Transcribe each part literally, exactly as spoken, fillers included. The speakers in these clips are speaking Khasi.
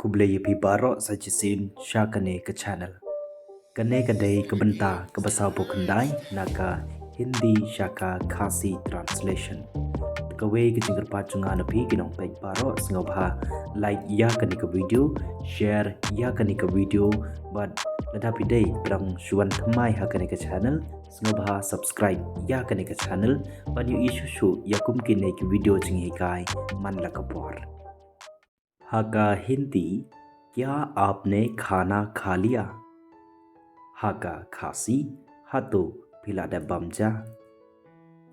Khublei ïa phi baroh sa shisien sha kane ka channel. Kane ka dei ka bynta kaba sawphew khyndai na ka Hindi sha ka Khasi translation. Kawei ka jingkyrpad jong nga na phi ki nongpeit baroh, sngewbha like ïa kane ka video, share ïa kane ka video, bad lada phi dei ba dang shu wan thymmai ha kane ka channel, sngewbha subscribe ïa kane ka channel ban ïohi shuh shuh ïa kum kine ki video jinghikai man la ka por. Ha ka Hindi, क्या आपने खाना खा लिया? Ha ka Khasi, hato phi la dep bam ja?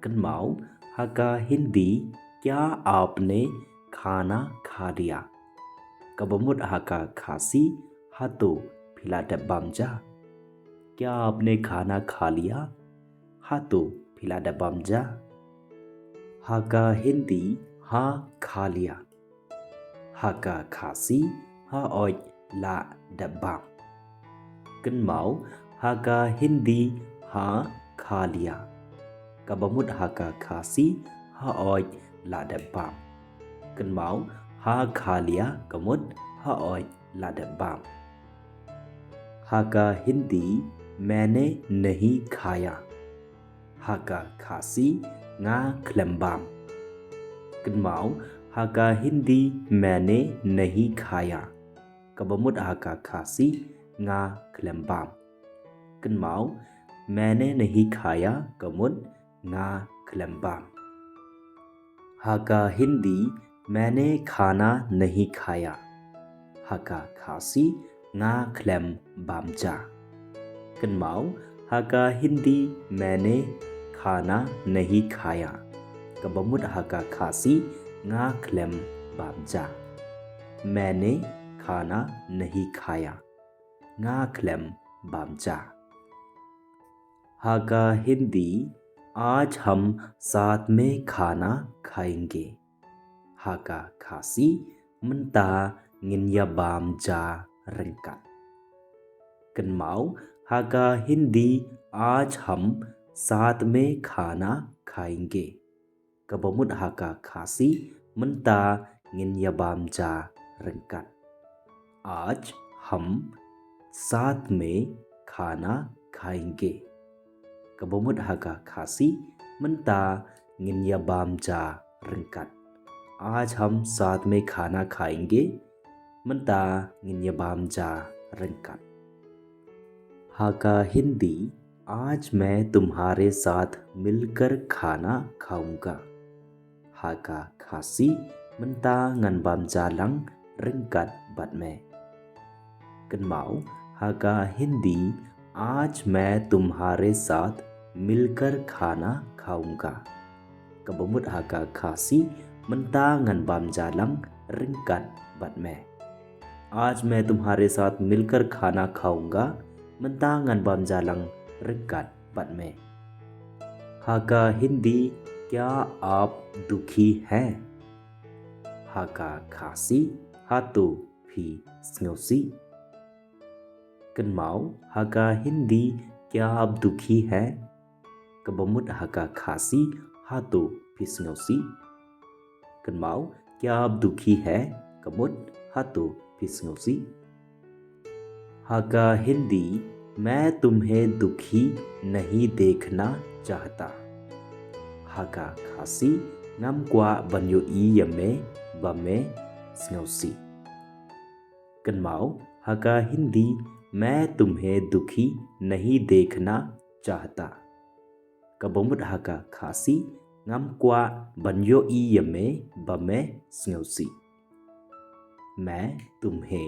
Kynmaw, ha ka Hindi, क्या आपने खाना खा लिया? Kaba mut ha ka Khasi, hato phi la dep bam ja? क्या आपने खाना खा लिया? Hato phi la dep bam ja? Ha ka Hindi, हाँ खा लिया. Ha ka Khasi, hooid la dep bam. Kynmaw, ha ka Hindi, हाँ खा लिया. Kaba mut ha ka Khasi, hooid la dep bam. Kynmaw, हाँ खा लिया ka mut hooid la dep bam. Ha ka Hindi, मैंने नहीं खाया. Ha ka Khasi, nga khlem bam. Kynmaw, ha ka Hindi, मैंने नहीं खाया. Kaba mut ha ka Khasi, nga khlem bam. Kynmaw, मैंने नहीं खाया ka mut nga khlem bam. Ha ka Hindi, मैंने खाना नहीं खाया. Ha ka Khasi, nga khlem bam ja. Kynmaw, ha ka Hindi, मैंने खाना नहीं खाया. Kaba mut ha ka Khasi, nga khlem bam ja. मैंने खाना नहीं खाया. Nga khlem bam ja. Ha ka Hindi, आज हम साथ में खाना खाएंगे. Ha ka Khasi, mynta ngin ïa bam ja ryngkat. Kynmaw, ha ka Hindi, आज हम साथ में खाना खाएंगे. Kaba mut ha ka Khasi, mynta ngin ïa bam ja ryngkat. आज हम साथ में खाना खाएंगे. Kaba mut ha ka Khasi, mynta ngin ïa bam ja ryngkat. आज हम साथ में खाना खाएंगे. Mynta ngin ïa bam ja ryngkat. Ha ka Hindi, आज मैं तुम्हारे साथ मिलकर खाना खाऊंगा. Ha ka Khasi, mynta ngan bam ja lang ryngkat bad me. Kynmaw, ha ka Hindi, आज मैं तुम्हारे साथ मिलकर खाना खाऊंगा. Kaba mut ha ka Khasi, mynta ngan bam ja lang ryngkat bad me. आज मैं तुम्हारे साथ मिलकर खाना खाऊंगा. Mynta ngan bam ja lang ryngkat bad me. Ha ka Hindi, क्या आप दुखी हैं? Ha ka Khasi, hato phi sngewsih? Kynmaw, ha ka Hindi, क्या आप दुखी हैं? Kaba mut ha ka Khasi, hato phi sngewsih? Kynmaw, क्या आप दुखी हैं? Ka mut, hato phi sngewsih? Ha ka Hindi, मैं तुम्हें दुखी नहीं देखना चाहता. Ha ka Khasi, ngam kwah ban ïohi ïa me ba me sngewsih. Kynmaw, ha ka Hindi, मैं तुम्हें दुखी नहीं देखना चाहता. Kaba mut ha ka Khasi, ngam kwah ban ïohi ïa me ba me sngewsih. मैं तुम्हें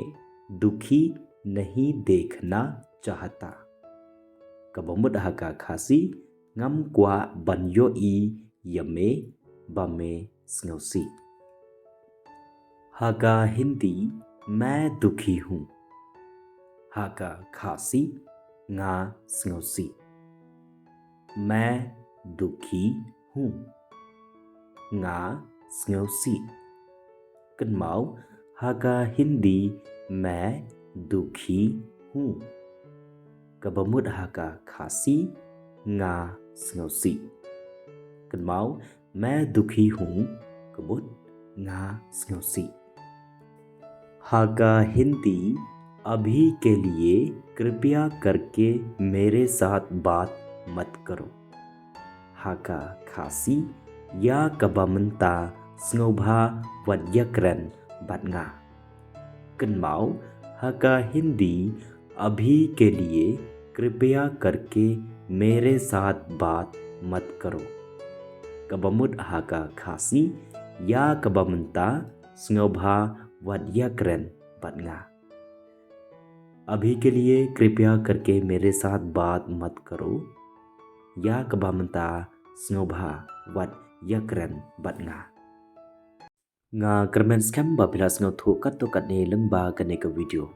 दुखी नहीं देखना चाहता. Kaba mut ha ka Khasi, ngam kwah ban ïohi ïa me ba me sngewsih. Ha ka Hindi, मैं दुखी हूँ. Ha ka Khasi, nga sngewsih. मैं दुखी हूँ. Nga sngewsih. Kynmaw, ha ka Hindi, मैं दुखी हूँ. Kaba mut ha ka Khasi, nga sngewsih. Kynmaw, मैं दुखी हूँ, ka mut nga sngewsih. Ha ka Hindi, अभी के लिए कृपया करके मेरे साथ बात मत करो. Ha ka Khasi, ïa kaba mynta sngewbha wat ïakren bad nga. Kynmaw, ha ka Hindi, अभी के लिए कृपया करके मेरे साथ बात मत करो. Kaba mut ha ka Khasi, ïa kaba mynta sngewbha wat ïakren bad nga. अभी के लिए कृपया करके मेरे साथ बात मत करो. Ïa kaba mynta sngewbha wat ïakren bad nga. Nga kyrmen skhem ba phi la sngewthuh katto katne lyngba kane ka video.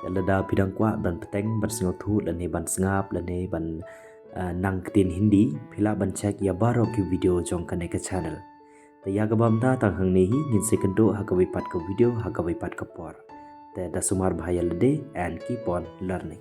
Lada phi dang kwah ban bteng, ban sngewthuh lane ban sngap lane ban, ah, nang ktien Hindi, phi lah ban check ïa baroh ki video jong kane ka channel. Te ïa kaba mynta tang hangne hi, ngin sa ïakynduh ha kawei pat ka video ha kawei pat ka por. Te da sumar bha ïa lade and keep on learning.